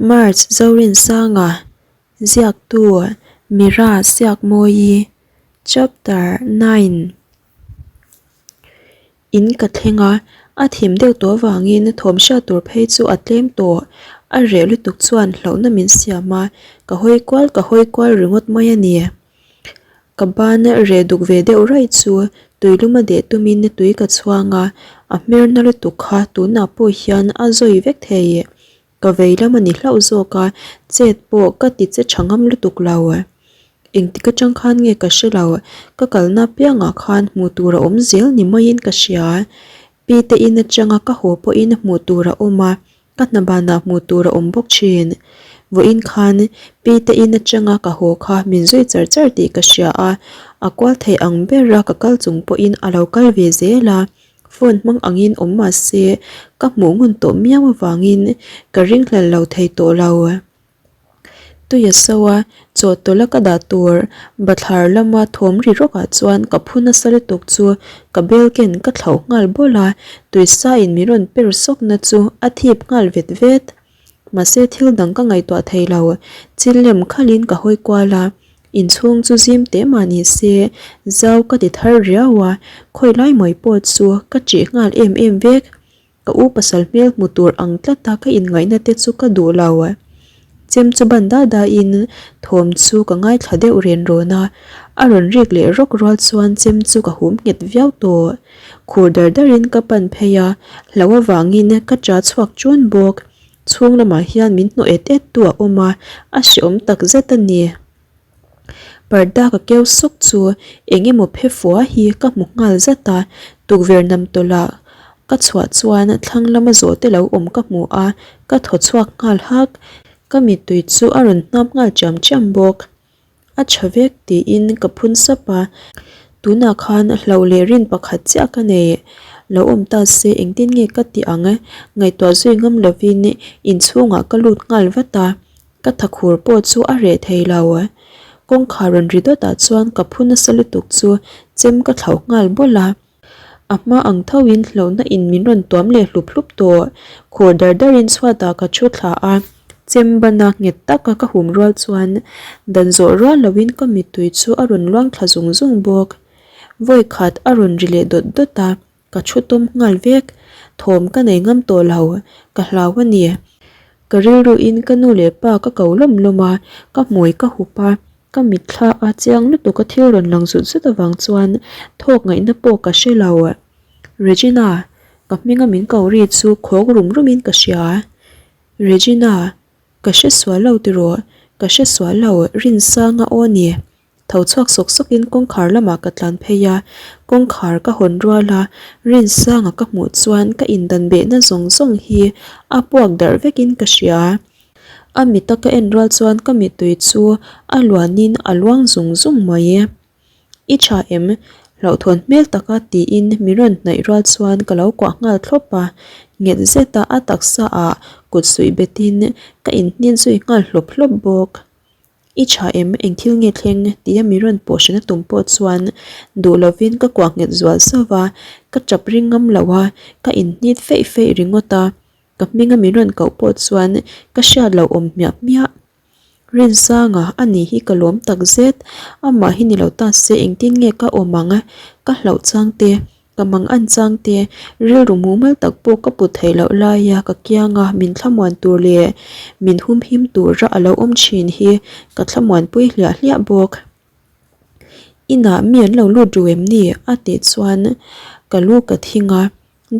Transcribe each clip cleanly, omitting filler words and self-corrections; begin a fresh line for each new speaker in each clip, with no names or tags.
March Zorinsanga ziaktu Mira Siakmawii Chapter 9 In ka thleng a, a thim deuh tawh avangin thawm hriat tur phei chu a tlem tawh. A reh lutuk chuan hlauhna min siam a, ka hawi kual ka hawi kual ringawt mai a ni. Ka ban reh duk ve deuh raih chu tuilum a deh tumin tui ka chhuang a, a hmerna lutuk kha tunah pawh hian a zawi vek thei. Ka vei lam a ni hlauh zawk a, chet pawh ka ti che tha ngam lutuk lo. Engtik atang khan nge ka hre lo, ka kalna piangah khan hmuh tur a awm zel ni maiin ka hria. Pi te in atanga ka haw pawhin hmuh tur a awm a, ka hna banah hmuh tur a awm bawk thin. Vawiin khan pi te in atanga ka haw kha min zui char char tih ka hria a, a kual thei ang bera ka kal chung pawhin a lo kal ve zel a. Phone hmang angin awm mah se ka hmuh ngun tawh miau avangin ka ringhlel lo thei tawh lo. Tui a so a, chaw tawlh a ka dah tur bathlar lama thawm ri rawkah chuan ka phu nasa lutuk chu ka bel ken ka thlauh nghal bawlh a, tuisa in min rawn per sawkna chu a thip nghal vet vet. Mahse thil dang ka ngaihtuah thei lo, chil lem khalhin ka hawi kual a, inchhung chu zim teh mah ni se zau ka ti thar riau a, khawi lai mai pawh chu ka ṭih nghal em em vek. Ka u pasal hmel hmu tur ang tlata ka inngaihna te chu ka duh lo. Chem chu ban da da in thawm chu ka ngaithla deuh ren rawn a, a rawn rik leh rawk rual chuan chem chu ka hum nghet viau tawh. Khur dar dar in ka pan phei a, hlo avangin ka cha chhuak chun bawk. Chhung lamah hian min hnawh et et tu a awm a, a hreawm tak zet a ni. Parda ka keu sawk chu eng emaw phe fua hi ka hmu nghal zat a, tukverh nam tawlh ah ka chhuah chuan thlang lama zawh te lo awm ka hmu a, ka thaw chhuak nghal hak. Ka mittui chu a rawn hnam nghal chiam chiam bawk. A tha vek tiin ka phun sap a, tunah khan hlauh leh rin pakhat chiah ka nei. Lo awm ta se engtin nge ka tih ang? Ngaihtuah zui ngam lovin inchhungah ka lut nghal vat a. Ka thakhur pawh chu a reh thei lo. Kawngkhar rawn ri dawt ah chuan ka phu nasa lutuk chu chem ka thlauh nghal bawlh a. A hma ang tho in hlauhna in min rawn tuam leh hlup hlup tawh. Khur dar dar in chhuat ah ka thu thla a, chem ban a nghet tak a ka hum rual chuan dan zawh rual lo in ka mittui chu a rawn luang thla zung zung bawk. Vawi khat a rawn ri leh dawt dawt a. Ka thu tum nghal vek, thawm ka nei ngam tawh lo, ka hlau a ni. Ka rilruin ka nu leh pa ka ko lawm lawm a, ka hmui ka hup a, ka mitthla a chiang lutuk a thil rawn lang zut zut avang chuan thawk ngaihna pawh ka hre lo. Regina, ka hminga min ko ri chu khawk rum rumin ka hria. Regina, ka hre sual lo tiraw, ka hre sual lo, Rinsanga aw ni. Tho chhuak sawk sawkin kawngkhar lamah ka tlan phei a, kawngkhar ka hawn rual a, Rinsanga ka hmuh chuan ka indan behna zawng zawng hi a puak darh vekin ka hria. A mita ka en rual chuan ka mittui chu a luanin a luang zung zung mai. I tha em? Hlauhthawn hmel taka tiin min rawn hnaih rual chuan ka lo kuah nghal thlawp a, nghet zeta a taksa ah kut suih betin ka inhnin zui nghal hlawp hlawp bawk. I tha em? Eng thil nge thleng? tia mi rawn pawh hrena tum pawh chuan duh lovin ka kuah nghet zual sauh a, ka tap ring ngam lo a, ka inhnit feih feih ringawt a, ka hminga min rawn koh pawh chuan ka hriat loh awm hmiah hmiah. Rinsanga, a ni hi ka lawm tak zet, amah hi ni lo ta se engtin nge ka awm ang? Ka hlauh chang te. Ka mang an chang te, rilru mumal tak pawh ka put theih loh laia ka kianga min thlamuan tur leh min humhim tura a lo awm thin hi ka thlamuanpui hliah hliah bawk. Inah mi an lo lut ru em ni? a tih chuan ka lu ka thing a,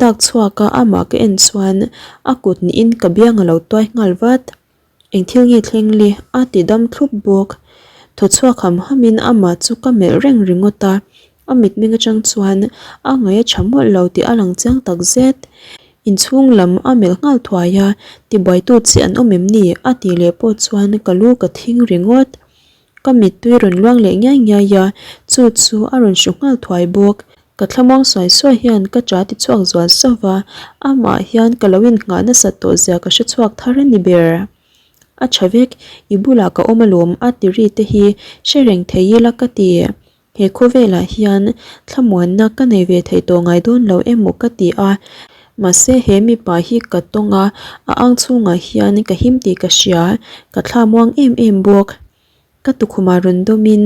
dak chhuaka amah ka en chuan a kut niin ka biang a lo tuai nghal vat. Eng thil nge thleng le? a ti dam thlup bawk. Thaw chhuak ham hamin amah chu ka melh reng ringawt a, a mitmeng atang chuan a ngaih a tha mawlh lo tih a lang chiang tak zet. Inchhung lam a melh nghal thuai a, tibuaitu che an awm em ni? a tih leh pawh chuan ka lu ka thing ringawt. Ka mittui rawn luang leh ngiai ngiai a, chu chu a rawn hru nghal thuai bawk. Ka thlamuang suai suai hian ka cha ti chhuak zual sauh va, amah hian ka lo innghah nasat tawh zia ka hre chhuak thar a ni ber. A tha vek, i bulah ka awm alawm a ti ri te hi hre reng thei ila ka ti. He khawvelah hian thlamuanna ka nei ve thei tawh ngai dawn lo emaw ka ti a. Mahse he mipa hi ka tawng a, a ang chhungah hian ka him tih ka hria, ka thla muang em em bawk. Ka tukhumah rawn dawmin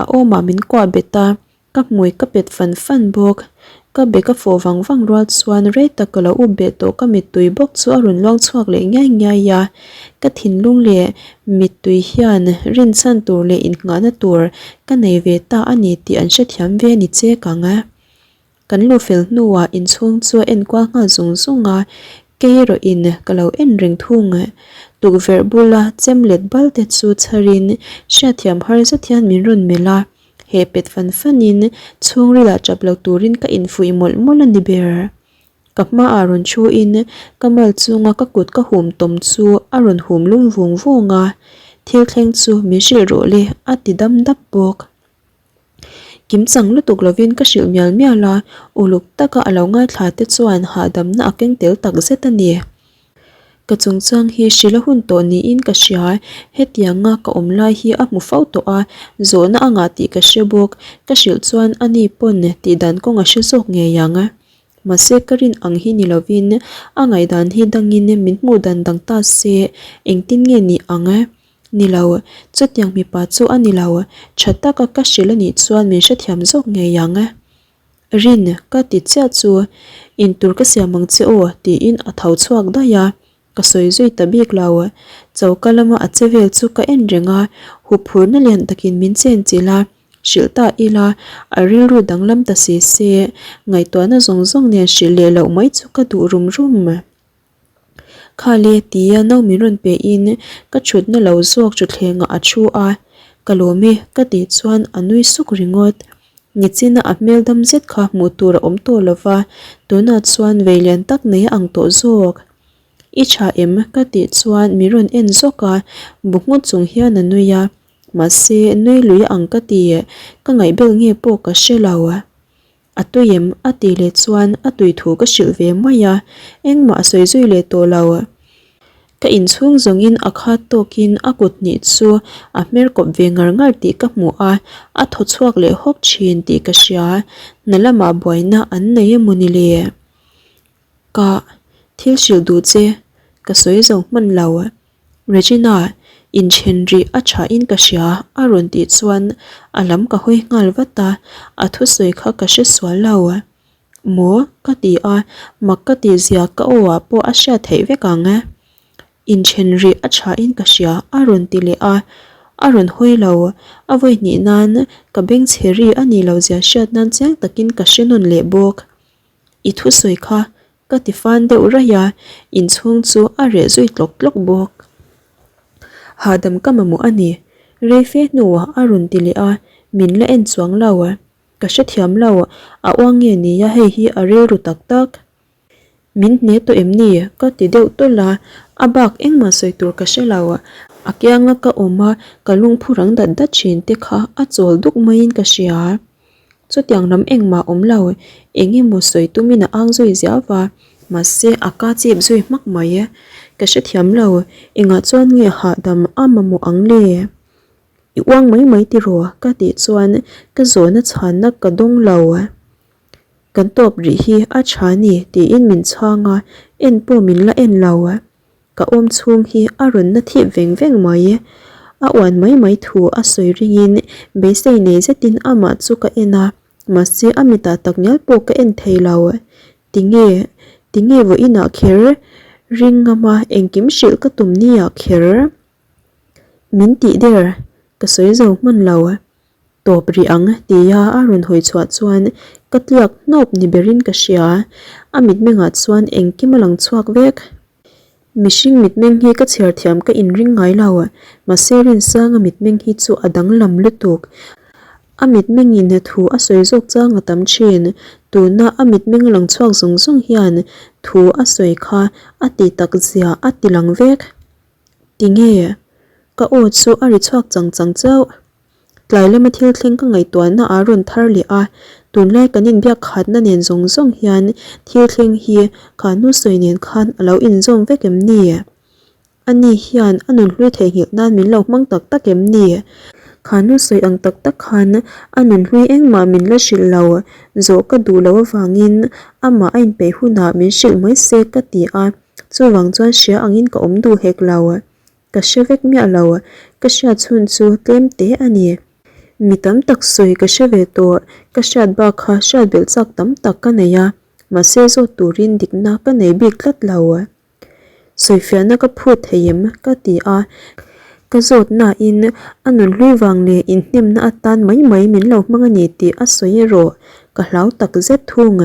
a awmah min kuah bet a, Ka hmui ka pet fan fan bawk. Ka bag a fawh vang vang rual chuan rei tak ka lo up beh tawh ka mittui bawk chu a rawn luang chhuak leh ngiai ngiai a. Ka thinlung leh mittui hian rinchhan tur leh innghahna tur ka nei ve ta a ni tih an hrethiam ve a ni chek ang. Kan luh fel hnuah inchhung chu a enkual nghal zung zung a, kei erawhin ka lo en reng thung. Tukverh bula chem let bal te chu chharin hriatthiam har zet hian min rawn melh a. He pet fan fanin chhungrilah tap lo turin ka infuih mawlh mawlh a ni ber. Ka hmaah rawn thuin ka mal chunga ka kut ka hum tawm chu a rawn hum lum vung vung a, thil thleng chu min hrilh rawh le a ti dam dap bawk. Kim chang lutuk lovin ka hrilh mial mial a, uluk taka a lo ngaithla te chuan hahdamna a keng tel tak zet a ni. Ka chungchang hi hrilh a hun tawh niin ka hria, hetianga ka awm lai hi a hmu fo tawh a, zawhna a ngah tih ka hre bawk, ka hrilh chuan ani pawn tih dan kawng a hre zawk ngei ang. Mahse ka rin ang hi ni lovin a ngaihdan hi dangin min hmuh dan dang ta se engtin nge ni ang? Ni lo, chutiang mipa chu a ni lo, tha taka ka hrilh a nih chuan min hrethiam zawk ngei ang. Rin, ka ti chiah chu, intur ka siam ang che aw, tiin a tho chhuak daih a, ka sawi zui ta bik lo. Choka lama a che vel chu ka en reng a, huphurna lian takin min chen chilh a, hrilh ta ila, a rilru danglam ta si se, ngaihtuahna zawng zawng nen hrilh leh loh mai chu ka duh rum rum. Khale tia no min rawn pe in ka thutna lo zawk thutthlengah a thu a, ka lawm e ka tih chuan a nui suk ringawt. Nichina a hmel dam zet kha hmuh tur a awm tawh lo va, tunah chuan vei lian tak nei a ang tawh zawk. I tha em? ka tih chuan min rawn en zawk a, bu nghut chung hian a nui a, mahse nui lui a ang ka ti, ka ngaihbel nge pawh ka hre lo. A tui em? A tih leh chuan a tui thu ka hrilh ve mai a, engmah a sawi zui leh tawh lo. Ka inchhung zawngin a khat tawkin a kut hnih chu a hmer kawp ve ngar ngar tih ka hmu a, a thaw chhuak leh hawk thin tih ka hria. Hna lamah buaina an nei emaw ni le? Ka thil hrilh duh che ka sawi zo hman lo. Regina, inthen rih a tha in ka hria a rawn tih chuan a lam ka hawi nghal vat a, a thusawi kha ka hre sual lo. Maw? ka ti a, mak ka tih zia ka aw ah pawh a hriat theih vek ang. Inthen rih a tha in ka hria a rawn ti leh a, a rawn hawi lo. A vawi hnih nan ka bengchhe ri a nih loh zia hriat nan chiang takin ka hre nawn leh bawk. I thusawi kha ka ti fan deuh raih a, inchhung chu a reh zui tlawk tlawk bawk. Hahdam ka mamawh a ni, rei fe hnuah a rawn ti leh a, min la en chuang lo. Ka hrethiam lo, a uang nge nia hei hi a rilru tak tak. Min hne tawh em ni? ka ti deuh tawlh a, a bak engmah sawi tur ka hre lo. A kianga ka awm a, ka lungphu rang dat dat thin te kha a chawl duk maiin ka hria. Chutiang lam engmah awm lo, eng emaw sawi tumin a ang zui ziah va, mahse a ka chip zui hmak mai. Ka hrethiam lo, engah chuan nge hahdam a mamawh ang le? I uang mai mai tiraw? ka tih chuan ka zawhna chhanna ka dawng lo. Kan tawp rih hi a tha ni tiin min chhang a, en pawh min la en lo. Ka awm chhung hi a rawn na thip veng veng mai. A uan mai mai thu a sawi ringin beisei nei zetin amah chu ka en a, mahse a mitah takngial pawh ka en thei lo. Tinge, tinge vawiinah kher ring ngama engkim hrilh ka tum nia kher? Min tih der, ka sawi zo hman lo. Tawp rih ang tia a rawn hawi chhuah chuan ka tliak hnawp ni berin ka hria. A mitmengah chuan engkim a lang chhuak vek. Mihring mitmeng hi ka chhiar thiam ka inring ngai lo, mahse Rinsanga mitmeng hi chu a danglam lutuk. A mitmengin thu a sawi zawk chang a tam thin. Tuna a mitmeng lang chhuak zawng zawng hian thu a sawi kha a ti tak zia a ti lang vek. Tinge? Ka aw chu a ri chhuak chang chang chauh. Tlai lama thil thleng ka ngaihtuahna a rawn thar leh a, tunlai kan inbiak khatna nen zawng zawng hian thil thleng hi kha nu sawi nen khan a lo inzawm vek em ni? Ani hian a nunhlui theihnghilh nan min lo hmang tak tak em ni? Kha nu sawi ang tak tak khan a nunhlui engmah min la hrilh lo. Zawh ka duh loh avangin amah a inpeih hunah min hrilh mai se ka ti a, chuvang chuan hria angin ka awm duh hek lo. Ka hre vek miah lo, ka hriat chhun chu tlem te a ni. Mi tam tak sawi ka hre ve tawh, ka hriat bak kha hriat belh chak tam tak ka nei a, mahse zawt turin dikna ka nei bik tlat lo. Sawifiahna ka phut thei em? ka ti a, ka zawt nain a nunhlui vang leh inhnemna atan mai mai min lo hmang a ni tih a sawi erawh ka hlau tak zet thung.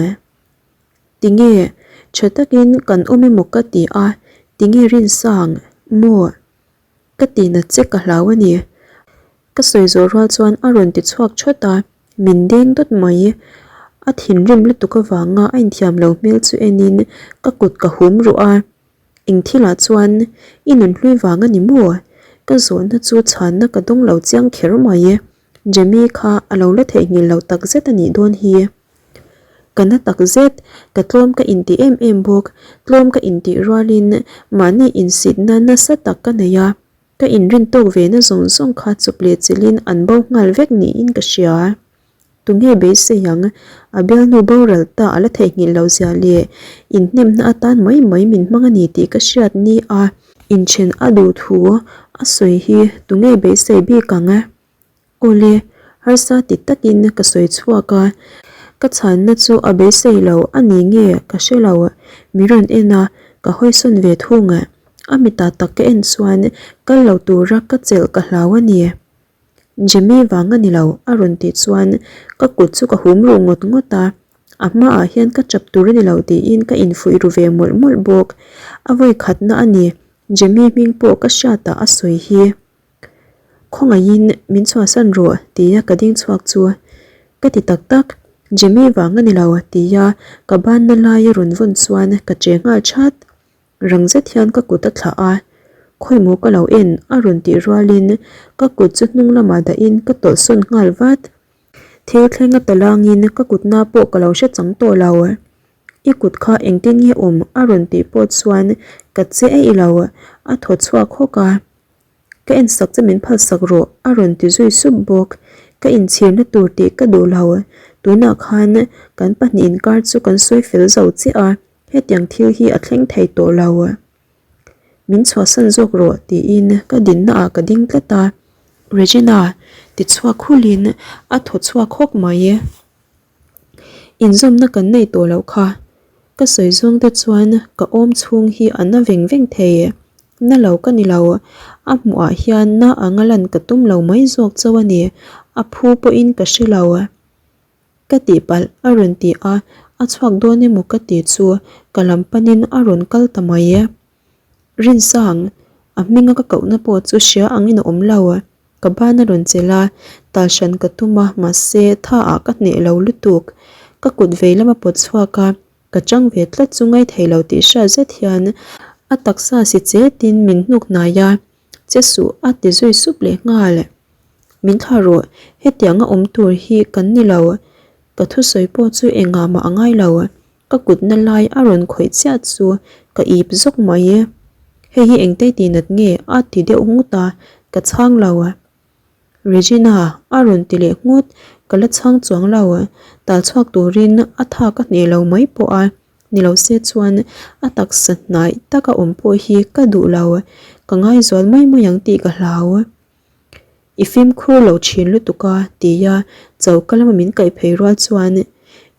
Tinge? Tha takin kan awm emaw ka ti a, tinge Rinsang? Maw? Ka tihna che ka hlau a ni. Ka sawi zawh rual chuan a rawn ti chhuak thawt a, min deng dawt mai. A thinrim lutuk avanga a inthiam lo hmel chu enin ka kut ka hum ruh a, Eng thilah chuan i nunhlui vang a ni maw? Ka zawhna chu chhanna ka dawng lo chiang kher mai. Jamie kha a lo la theihnghilh lo tak zet a nih dawn hi. Ka na tak zet, ka tlawm ka intih em em bawk. Tlawm ka intih rualin mahni insitna nasa tak ka nei a, ka inrin tawk ve na zawng zawng kha chawp leh chilhin an bo nghal vek niin ka hria. Tunge beisei ang, a bialnu boral ta a la theihnghilh loh zia leh inhnemna atan mai mai min hmang a ni tih ka hriat ni a. Inthen a duh thu a sawi hi tunge beisei bik ang? Awle, harsa ti takin ka sawi chhuak a, ka chhanna chu a beisei lo a ni nge ka hre lo, mi rawn en a, ka hawisawn ve thung. A mitah tak ka en chuan kal lo tura ka chelh ka hlau a ni. Jimmy vang a ni lo a rawn tih chuan ka kut chu ka hum ruh ngawt ngawt a, a hmaah hian ka chap tur a ni lo tiin ka infuih ru ve mawlh mawlh bawk. A vawi khatna a ni, Jimmy hming pawh ka hriatah a sawi hi. Khawngaihin min chhuahsan rawh tia ka ding chhuak chu ka ti tak tak, Jimmy vang a ni lo tia ka banna lai a rawn vawn chuan ka che nghal chat. Rang zet hian ka kut a thlah a, Khawimaw ka lo en a rawn tih rualin ka kut chu hnung lamah dahin ka tawlh sawn nghal vat. Thil thleng a talangin ka kutna pawh ka lo hre chang tawh lo. I kut kha engtin nge awm a rawn tih pawh chuan ka che eih lo, a thaw chhuak hawk a. Ka en sak che min phal sak rawh a rawn ti zui sup bawk. Ka inchhirna tur tih ka duh lo. Tunah khan kan pahnih inkar chu kan sawi fel zo chiah a, hetiang thil hi a thleng thei tawh lo. Min chhuahsan zawk rawh tiin ka dinna ah ka ding tlat a. Regina ti chhuak hulin a thaw chhuak hawk mai. Inzawmna kan nei tawh loh kha. Ka sawi zawng te chuan ka awm chhung hi a na veng veng thei. Na lo ka ni lo, a hmuh ah hian na anga lan ka tum lo mai zawk chauh a ni, a phu pawhin ka hre lo. Ka tihpalh a rawn ti a, a chhuak dawn emaw ka ti chu ka lam panin a rawn kal ta mai. Rinsang, a hminga ka kohna pawh chu hria angin a awm lo. Ka ban a rawn chelh a, tal hran ka tum a, mahse tha ah ka hneh lo lutuk. Ka kut vei lam a pawt chhuak a, ka chang ve tlat chu ngai thei lo tih hriat zet hian a taksa si chetin min hnuk hnai a, che suh a ti zui sup leh nghal. Min thlah rawh, hetianga awm tur hi kan ni lo. Ka thusawi pawh chu engah mah a ngai lo. Ka kutna lai a rawn khawih chiah chu ka ip zawk mai e. Hei hi engtei tih nat nge a ti deuh nghut a, ka chhang lo. Regina a rawn ti leh nghut, ka la chhang chuang lo. Tal chhuak turin a tha ka hneh lo mai pawh a, ni lo se chuan a taksa hnaih taka awm pawh hi ka duh lo. Ka ngaizual mai mai ang tih ka hlau. I fimkhur lo thin lutuk a, tia choka lama min kaih phei rual chuan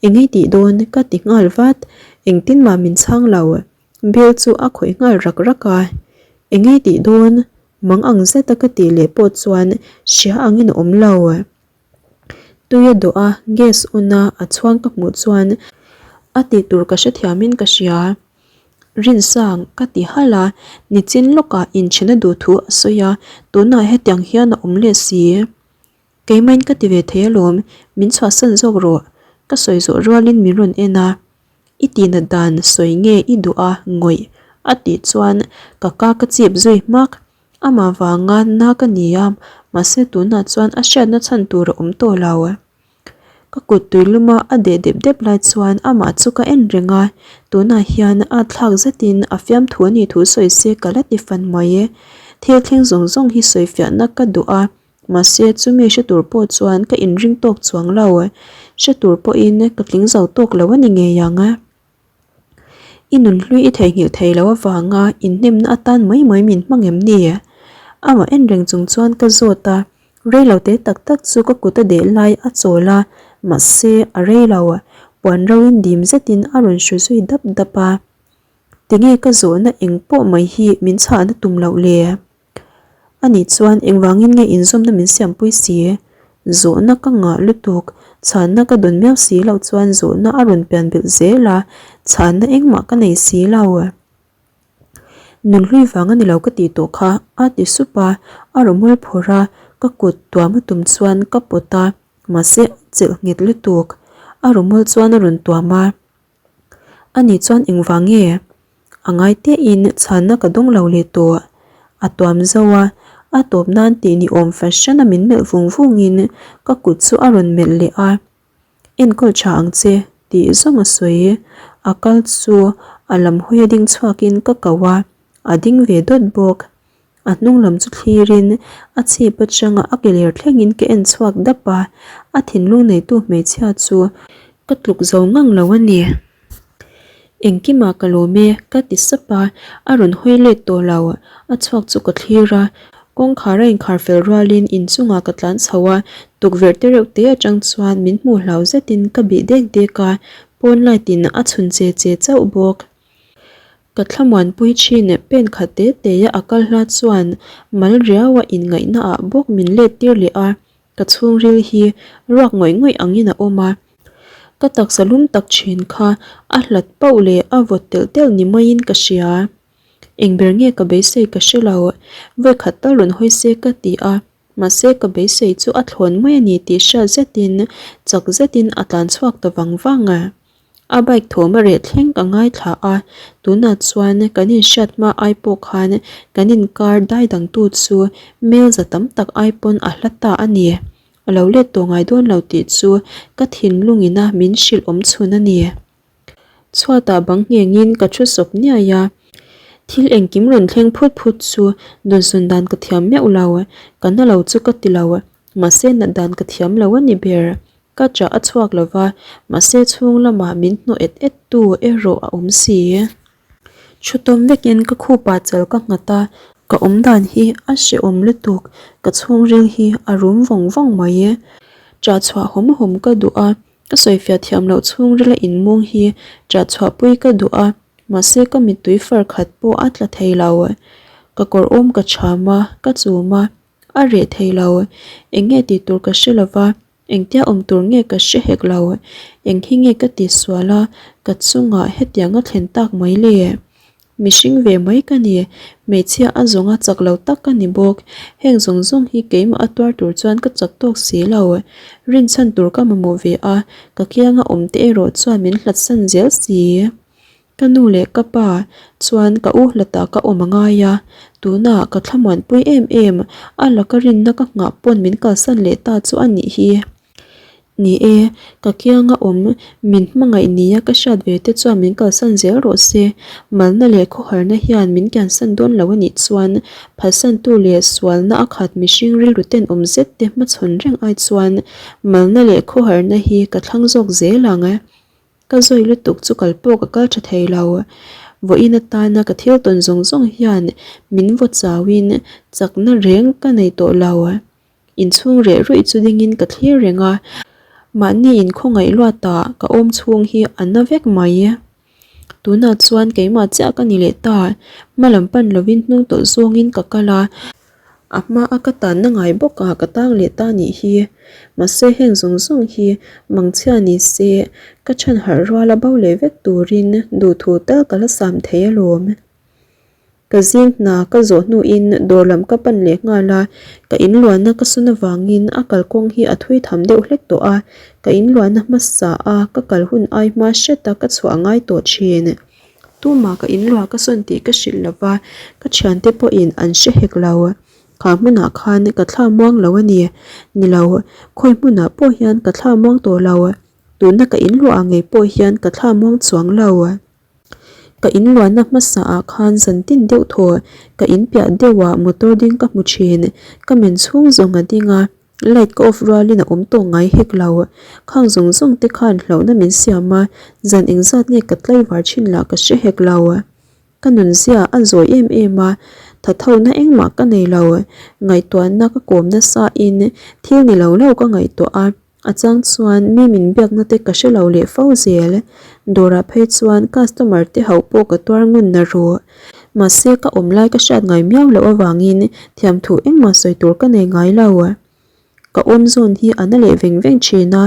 Eng ei tih dawn ka ti nghal vat, engtin mah min chhang lo. Bill chu a khawih nghal rak rak a, Eng ei tih dawn? Mang ang zeta ka tih leh pawh chuan hria angin a awm lo. Tui a dawh a, gas on a a chhuang ka hmuh chuan a tih tur ka hrethiamin ka hria. Rinsang ka ti halh a, nichin lawkah inchhena duh thu a sawi a, tunah hetiang hian a awm leh si. Keimahin ka ti ve thei alawm, min chhuahsan zawk rawh. Ka sawi zawh rualin min rawn en a, I tihnat dan sawi nge i duh a ngawih a tih chuan ka ka ka chip zui hmak. Amah vanga na ka ni a, mahse tunah chuan a hriatna chhan tur a awm tawh lo. Ka kut tui luma a deh dep dep lai chuan amah chu ka en reng a, tunah hian a thlak zetin a fiamthu a nih thu sawi se ka la ti fan mai. Thil thleng zawng zawng hi sawi fiahna ka duh a, Mahse, chumi hre tur pawh chuan ka inring tawk chuang lo. Hre tur pawhin ka tling zo tawk lo a ni ngei ang. I nunhlui i theihnghilh thei lo avanga inhnemna atan mai mai min hmang em ni? Amah en reng chung chuan ka zawt a, rei lo te tak tak chu ka kut a deh lai a chawl a, mahse a rei lo, puan ro in dim zetin a rawn hru zui dap dap a. Tinge ka zawhna eng pawh mai hi min chhahna tum loh le? Ani chuan engvangin nge inzawmna min siampui si? Zawhna ka ngah lutuk, chhanna ka dawn miau si loh chuan zawhna a rawn pian belh zel a, chhanna engmah ka nei si lo. Nunhlui vang a ni lo ka tih tawh kha, a ti sup a, a rawmawl phawrh a, ka kut tuam a tum chuan ka pawt a, mahse chelh nghet lutuk. A rawmawl chuan a rawn tuam a. Ani chuan engvang nge? A ngai tein chhanna ka dawng lo leh tawh. A tuam zo a, a tawp nan tih ni awm fashion a min melh vung vungin ka kut chu a rawn melh leh a. Enkawl tha ang che tih zawng a sawi. A kal chu a lam hawi a ding chhuakin ka ko a, a ding ve dawt bawk. A hnung lam chu thlirin a chhip atanga a ke ler thlengin ka en chhuak dap a, a thinlung neitu hmeichhia chu ka tluk zo ngang lo a ni. Engkimah ka lawm e, ka ti sap a, a rawn hawi let tawh lo. A chhuak chu ka thlir a, kawngkhar a inkhar fel rualin inchungah ka tlan chho a, tukverh te reuh te atang chuan min hmuh hlau zetin ka bih dek dek a, pawn light in a chhun che che chauh bawk. Ka thlamuanpui thin pen khat te te a a kal hla chuan mal riau a inngaihna ah bawk min let tir leh a, ka chhungril hi ruak ngawih ngawih angin a awm a. Ka taksa lum tak thin kha a hlat pauh leh a vawt telh telh ni maiin ka hria. Eng ber nge ka beisei ka hre lo, vawikhat tal rawn hawi se ka ti a, mahse ka beisei chu a thlawn mai a ni tih hriat zetin chak zetin a tlan chhuak ta vang vang a. A bike thawm a reh thleng ka ngaithla a, tunah chuan kan inhriat hma ai pawh khan kan inkar dai dangtu chu mel za tam tak ai pawn a hla ta a ni. A lo let tawh ngai dawn lo tih chu ka thinlung ina min hrilh awm chhun a ni. Chhuatah bang nghengin ka thu sawp niai a, thil engkim rawn thleng phut phut chu dawnsawn dan ka thiam meuh lo, ka na lo chu ka ti lo, mahse nat dan ka thiam lo a ni ber. Ka chah a chhuak lo va, mahse chhung lamah min hnawh et et tu erawh a awm si. Thu tawm vekin ka khupah chal ka nghat a, ka awm dan hi a hrehawm lutuk, ka chhungril hi a rum vawng vawng mai. Chah chhuah hawm hawm ka duh a, ka sawifiah thiam loh chhungrila inmung hi chah chhuahpui ka duh a, mahse ka mittui far khat pawh a tla thei lo. Ka kawr awm ka chham a, ka chum a, a reh thei lo. Eng nge tih tur ka hre lo va. Engtia awm tur nge ka hre hek lo, eng hi nge ka ti sual a, ka chungah hetiang a thlen tak mai le? Mihring ve mai ka ni, hmeichhia a zawnga chak lo tak ka ni bawk, heng zawng zawng hi keimah a tuar tur chuan ka chak tawk si lo. Rinchhan tur ka mamawh ve a, ka kianga awm te erawh chuan min hlatsan zel si. Ka nu leh ka pa chuan ka u hlatah ka awm a ngai a, tunah ka thlamuanpui em em, a laka rinna ka nghah pawn min kalsan leh ta chu a nih hi. Ni e, ka kianga awm min hmangaih nia ka hriat ve te chuan min kalsan zel rawh se, malna leh khawharna hian min kiansan dawn lo a nih chuan phatsantu leh sualna a khat mihring rilru tenawm zet te hmachhawn reng ai chuan malna leh khawharna hi ka thlang zawk zel ang. Ka zawi lutuk chu kal pawh ka kal tha thei lo. Vawiin atana ka thil tawn zawng zawng hian min vaw chauin chakna reng ka nei tawh lo. Inchhung reh ruih chu dingin ka thlir reng a, mahni inkhawngaih luatah ka awm chhung hi a na vek mai. Tunah chuan keimah chiah ka ni leh ta, hma lam pan lovin hnung tawlh zawngin ka kal a. A hma a ka tanna ngai bawk a ka tang leh ta nih hi. Mahse heng zawng zawng hi mangchhia ni se ka chhan harh rual a bo leh vek turin duhthu tal ka la sam thei alawm. Ka zing hna ka zawh hnuin dawr lam ka pan leh nghal a, ka inluahna ka sun avangin a kalkawng hi a thui tham deuh hlek tawh a, ka inluahna hmasa a ka kal hun ai hma hret a ka chhuah ngai tawh thin. Tumah ka inluah ka sawn tih ka hrilh lo va, ka thiante pawhin an hre hek lo. Kha hmunah khan ka thla muang lo a ni. Ni lo, khawi hmunah pawh hian ka thla muang tawh lo. Tuna ka inluah ngei pawh hian ka thla muang chuang lo. Ka inluahna hmasa ah khan zantin deuh thaw ka inpiah deuh ah motor ding ka hmu thin. Ka men chhung zawng a ding a, light ka off rualin a awm tawh ngai hek lo. Khang zawng zawng te khan hlauhna min siam a, zan engzat nge ka tlaivar thin lah ka hre hek lo. Ka nunzia a zawi em em a, thathona engmah ka nei lo. Ngaihtuahna ka kawm nasa in thil ni lo lo ka ngaihtuah a. A chang chuan mi min biakna te ka hre lo leh fo zel. Dawrah phei chuan customer te hauh pawh ka tuar ngun na rawh. Mahse ka awm lai ka hriat ngai miau loh avangin thiamthu engmah sawi tur ka nei ngai lo. Ka awm zawn hi a na leh veng veng thin a,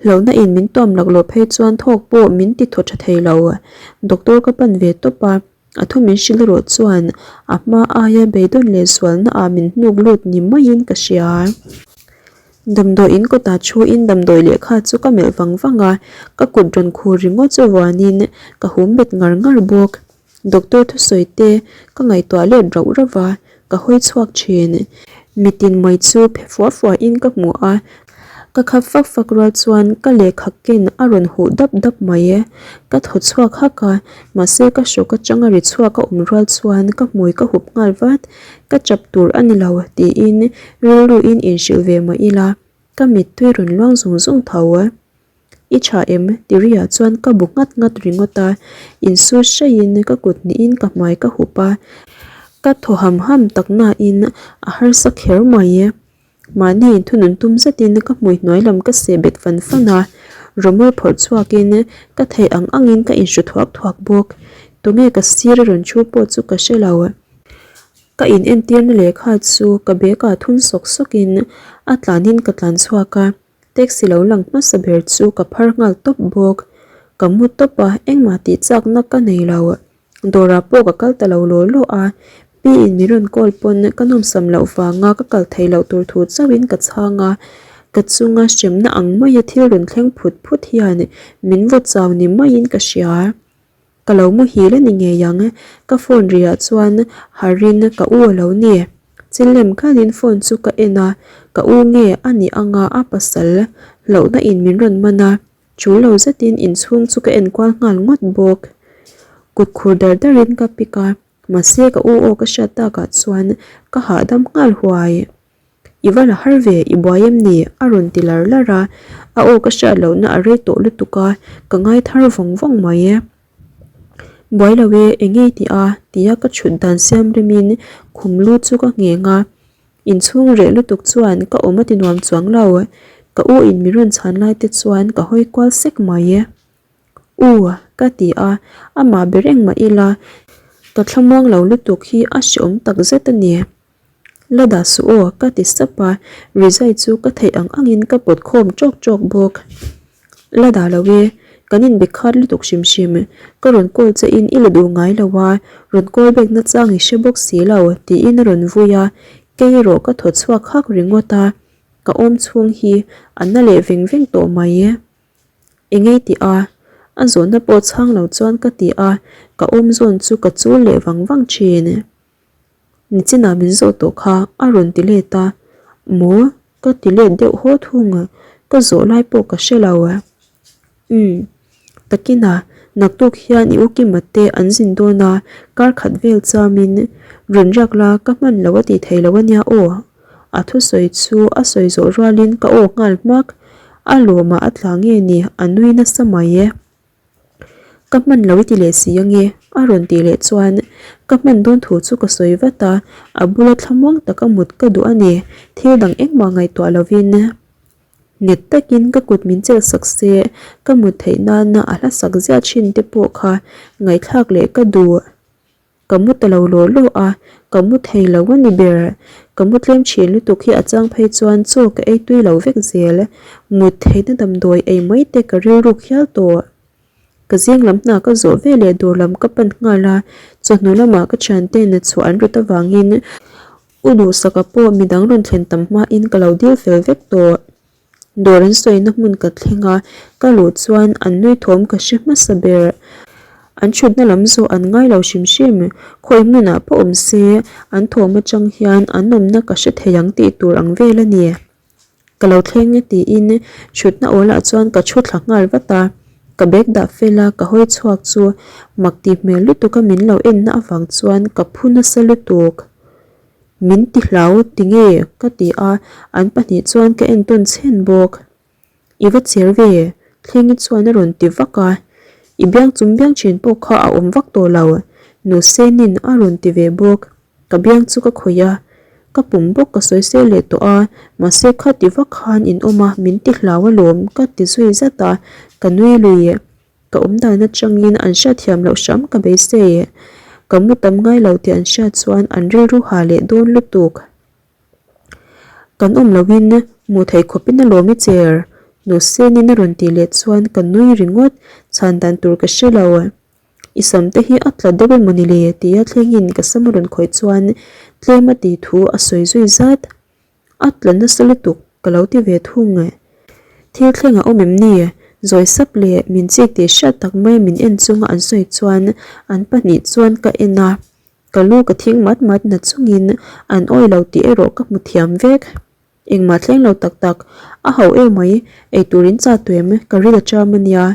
hlauhna in min tuam laklawh phei chuan thawk pawh min ti thaw tha thei lo. Doctor ka pan ve tawp a. A thu min hrilh erawh chuan a hma aia beidawn leh sualna ah min hnuk lut ni maiin ka hria. Damdawi in kawtah thuin damdawi lehkha chu ka melh vang vang a, ka kut rawn khur ringawt chu vuanin ka hum bet ngar ngar bawk. Doctor thusawi te ka ngaihtuah let rauh rauh a, ka hawi chhuak thin. Mitin mai chu phe fua fuain ka hmu a, Ka khap fak fak rual chuan ka lehkha ken a rawn huh dap dap mai e. Ka thaw chhuak hak a, mahse ka hrawk atanga ri chhuak a awm rual chuan ka hmui ka hup nghal vat. Ka chap tur a ni lo tiin rilruin inhrilh ve mah ila, ka mittui rawn luang zung zung tho. I tha em? ti riah chuan ka bu nghat nghat ringawt a, insu hraiin ka kut hnihin ka hmai ka hup a, ka thaw ham ham tak nain a harsa kher mai e. Mahni inthunun tum zetin ka hmui hnuai lam ka seh bet fan fan a, rawmawl phawrh chhuakin ka theih ang angin ka inhru thuak thuak bawk. Tunge ka sir a rawn thu pawh chu ka hre lo. Ka in entirna lehkha chu ka bag ah thun sawk sawkin a tlanin ka tlan chhuak a, taxi lo lang hmasa ber chu ka phar nghal tawp bawk. Ka mu tawp a, engmah tih chakna ka nei lo. Dawrah pawh ka kal ta lo law law a, pi in min rawn call pawn ka nawmsam loh vanga ka kal theih loh tur thu chauhin ka chhang a, ka chunga hremna ang maia thil rawn thleng phut phut hian min vaw chau ni maiin ka hria. Ka lo muhil a ni ngei ang, ka phone riah chuan harin ka u a lo ni. Chilem khalin phone chu ka en a, ka u nge a nih anga a pasal hlauhna in min rawn man a. Chu lo zetin inchhung chu ka enkual nghal ngawt bawk. Kut khur dar darin ka pick a, mahse ka u aw ka hriat takah chuan ka hahdam nghal huai. I va la har ve, i buai em ni? a rawn ti lar lar a, a aw ka hriat lohna a rei tawh lutuk a, ka ngai thar vawng vawng mai e. Buai lo e, eng nge i tih a? tia ka chhut dan siam remin khum lu chu ka ngheng a. Inchhung reh lutuk chuan ka awm a ti nuam chuang lo. Ka u in mi rawn chhan lai te chuan ka hawi kual sek mai. U, ka ti a, amah ber engmah ila ka thlamuang lo lutuk hi a hreawm tak zet a ni. La dah suh aw, ka ti sap a, rizai chu ka theih ang angin ka pawt khawm tawk tawk bawk. La dah lo e, kan inbe khat lutuk hrim hrim. Ka rawn call che in i la duh ngai lo a, rawn call back na chang i hre bawk si lo, tiin a rawn vui a, kei erawh ka thaw chhuak hak ringawt a, ka awm chhung hi a na leh veng veng tawh mai. Eng ei tih a? A zawhna pawh chhang lo chuan ka ti a, ka awm zawn chu ka chul leh vang vang thin. Nichinah min zawh tawh kha a rawn ti let a, Maw? Ka ti let deuh haw thung, ka zawh lai pawh ka hre lo. Umm, takinah naktuk hian i ukima te an zin dawn a, kar khat vel chamin rawn riak la ka hman lo a ti thei lo a nia aw. A thusawi chu a sawi zawh rualin ka aw nghal hmak, a lawmah a tla nge ni a nui nasa mai e. Ka hman lo i ti leh si ange a rawn tih leh chuan ka hman dawn thu chu ka sawi vat a, a bula thlamuang taka mut ka duh a ni, thil dang engmah ngaihtuah lovin nghet takin ka kut min chelh sak se, ka mut theih nana a hla sak ziah thin te pawh kha ngaihthlak leh ka duh. Ka mu ta lo law law a, ka mu thei lo a ni ber. Ka mu tlem thin lutuk hi a chang phei chuan chaw ka ei tui lo vek zel. Mut theihna damdawi ei mai te ka rilruk hial tawh. Ka zing lam hna ka zawh ve leh dawr lam ka pan nghal a, chawhnu lamah ka thiante'n chhuah an rawt avangin u Duhsaka pawh midang rawn thlen tam hmain ka lo dil fel vek tawh. Dawr an sawina hmun ka thleng a, ka luh chuan an nui thawm ka hre hmasa ber. An thutna lam zawh an ngai lo hrim hrim, khawi hmunah pawh awm se an thawm atang hian an awmna ka hre thei ang tih tur ang vel a ni. Ka lo thleng e tiin thutna awlah chuan ka thu thla nghal vat a. Ka bag dah fel a, ka hawi chhuak chu mak tih hmel lutuk a min lo enna avang chuan ka phu nasa lutuk. Min ti hlau tinge? ka ti a, an pahnih chuan ka entawn chhen bawk. I va cher ve? Thlengi chuan a rawn ti vak a, I biang chum biang thin pawh kha a awm vak tawh lo, Nu Senin a rawn ti ve bawk. Ka biang chu ka khawih a, ka pum bawk ka sawi sel leh tawh a, mahse kha ti vak khan in awm a, min ti hlau alawm ka ti zui zat a, ka nui lui. Ka awm dan atangin an hriatthiam loh hram ka beisei. Ka mu tam ngai lo tih an hriat chuan an rilru ha leh dawn lutuk. Kan awm loin hmuh theih khawpin alawm i cher, Nu Senin a rawn tih leh chuan ka nui ringawt, chhan dan tur ka hre lo. I sam te hi a tla deuh emaw ni le? tia thlengin ka sam a rawn khawih chuan tlem a tih thu a sawi zui zat. A tla nasa lutuk ka lo ti ve thung. Thil thleng a awm em ni? Zawi sap leh min chik tih hriat tak mai min en chunga an sawi chuan an pahnih chuan ka en a, ka lu ka thing mat mat na chungin an awi lo tih erawh ka hmu thiam vek. Engmah thleng lo tak tak, a ho em mai, eitur in cha tuem, ka ril a cham a nia.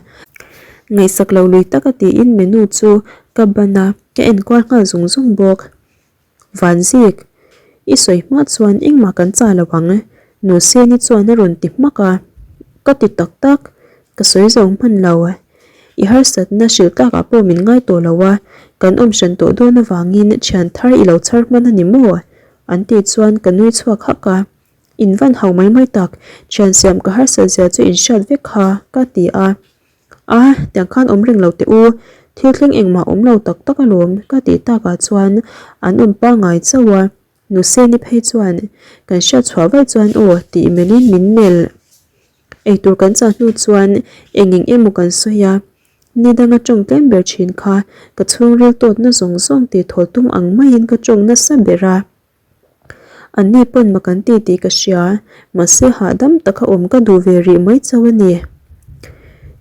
Ngaihsak lo lui taka tiin menu chu ka ban a, ka enkual nghal zung zung bawk. Vanzik, i sawi hma chuan engmah kan cha lo ang, Nu Seni chuan a rawn ti hmak a, ka ti tak tak, ka sawi zo hman lo. I harsatna hrilh tlakah pawh min ngai tawh lo a, kan awm hran tawh dawn avangin thian thar i lo chhar hman a ni maw? An tih chuan ka nui chhuak hak a, In van hau mai mai tak, thian siam ka harsat zia chu in hriat vek kha, ka ti a. A, tiang khan awm reng lo teh u, thil thleng engmah awm lo tak tak alawm, ka tih takah chuan an awm pangngai chauh a, Nuseni phei chuan kan hriat chhuah vaih chuan aw tih melhin min melh. Eitur kan chah hnu chuan eng eng emaw kan sawi a, ni danga tawng tlem ber thin kha ka chhungril tawtna zawng zawng tih thawl tum ang maiin ka tawng nasa ber a. Anni pawn mak an ti tih ka hria, mahse hahdam taka awm ka duh ve rih mai chauh a ni.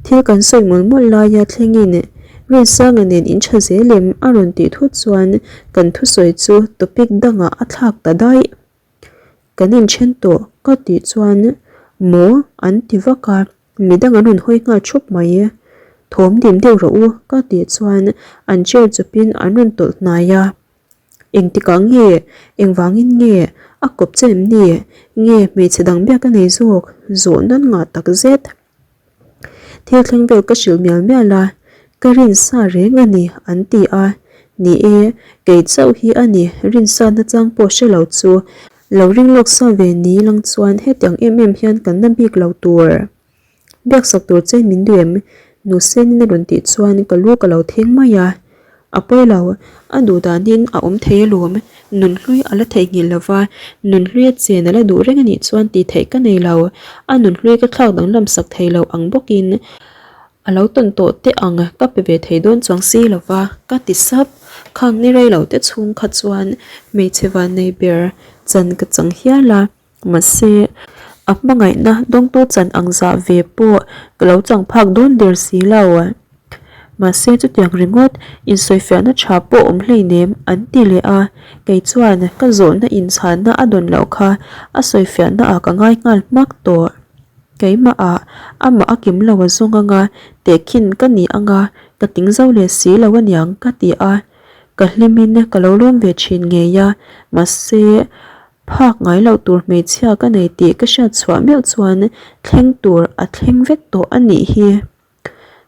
Thil kan sawi mawlh mawlh laia thlengin Rinsanga nen in tha zel em a rawn tih thut chuan kan thusawi chu topic dangah a thlak ta daih. Kan inthen tawh ka tih chuan maw an ti vak a, midang an rawn hawi nghal thup mai. Thawm dim deuh rawh u ka tih chuan an chair chawpin an rawn tawlh hnai a. Engtikah nge, engvangin nge a kawp che em ni? Nge hmeichhe dang biak a nei zawk? Zawh nan ngah tak zet. Thil thleng vel ka hrilh mial mial a, ka rinsa reng a ni an ti a. Ni e, kei chauh hi a ni, rinsa nachang pawh hre lo chu. Lo ring lawk sa ve ni lang chuan hetiang em em hian kan na bik lo tur. Biaksak tur che min duh em? Nu Senin a rawn tih chuan ka lu ka lo theng mai a. A pawi lo, a duh danin a awm thei alawm. Nunhlui a la theihnghilh lo va, nunhlui a chen a la duh reng a nih chuan tih theih ka nei lo. A nunhlui ka thlak danglam sak thei lo ang bawkin a lo tawn tawh teh ang ka pe ve thei dawn chuang si lo va, ka ti sap. Khang ni rei lo te chhung kha chuan hmeichhe vannei ber chan ka chang hial a. Mahse, a hmangaihna dawngtu chan ang zah ve pawh ka lo chang phak dawn der si lo. Mahse, chutiang ringawt insawifiahna tha pawh awm hleinem an ti leh a, kei chuan ka zawhna inchhanna a dawn loh kha a sawifiahna ah ka ngai nghal hmak tawh. Keimah ah amah a kim lo a zawng anga tehkhin ka ni anga ka ting zo leh si lo aniang ka ti a, ka hlimin ka lo lawm ve thin ngei a, mahse, Phak ngai loh tur hmeichhia ka nei tih ka hriat chhuah meuh chuan thleng tur a thleng vek tawh a nih hi.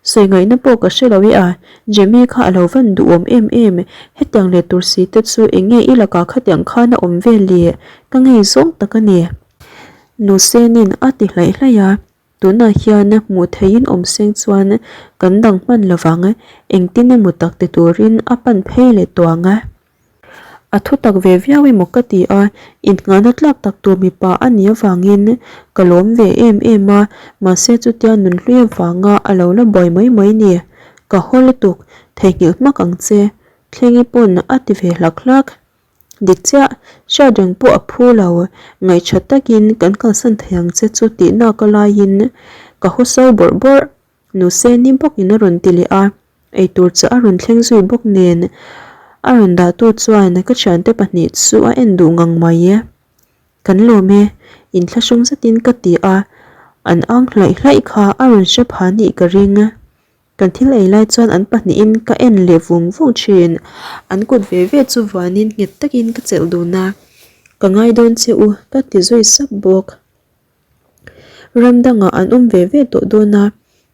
Sawi ngaihna pawh ka hre lo e a, Jemmy kha a lo van duhawm em em, hetiang leh tur si te chu eng nge i lakah khatiang khan a awm vel le, ka ngei zawng tak a ni. Nusenin a ti hlaih hlaih a, tunah hian hmuh theihin awm seng chuan kan dang hman lovang, engtin emaw tak ti turin a pan phei leh tuang a. A thu tak ve viau emaw ka ti a, inngahna tlak tak tur mipa a nih avangin ka lawm ve em em a, mahse chutia nunhlui avanga a lo la buai mai mai ni. Ka haw lutuk, theihnghilh hmak ang che, Thlengi pawn a ti ve hlak hlak. Dik chiah, hriat reng pawh a phu lo, ngaihṭha takin kan kalsan thei ang che chu tih nak a laiin ka haw so bawrh bawrh. Nuseni bawkin a rawn ti leh a, eitur chu a rawn thleng zui bawk nen a rawn dahtu chuan ka thiante pahnih chu a en duh ngang mai e. Kan lawm e, inthlahrung zetin ka ti a, an ang hlaih hlaih kha a rawn hre pha nih ka ring. Kan thil ei lai chuan an pahnihin ka en leh vung vung thin. An kut ve ve chu vuanin nghet takin ka chelh dun a, Ka ngai dawn che u ka ti zui sap bawk. Ram dangah an awm ve ve tawh dawn a,